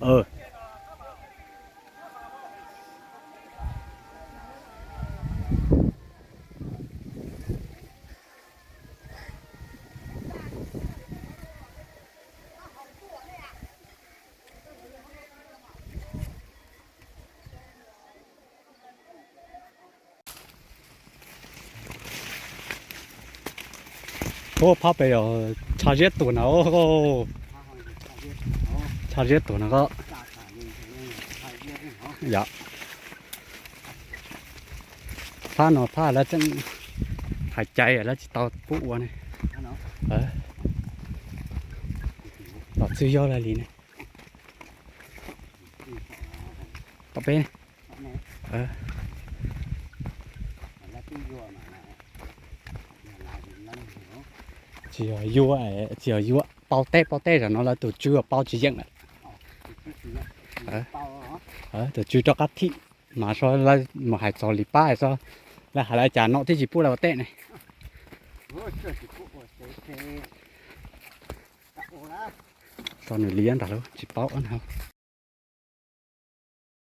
Ub, phab pem os, tshav ziab tuag na. Tshav ziab tuag na koj. Yog, phab no phab lawv tseem hais cai lawv tsis tau pub ua ne. Los txwj yog li ne. Tom peb. Tsis yog yuav, tsis yog yuav, pauv teb pauv teb, zaum no lawv tus tswv pauv tsis yeej lawm. Tus tswv rov qab thim mas, lawv mus hais txog li pab xwb, lawv hais li cas no twb tsis pub lawv ua teb ne. Tso nws li ntag lauj, tsis paub na.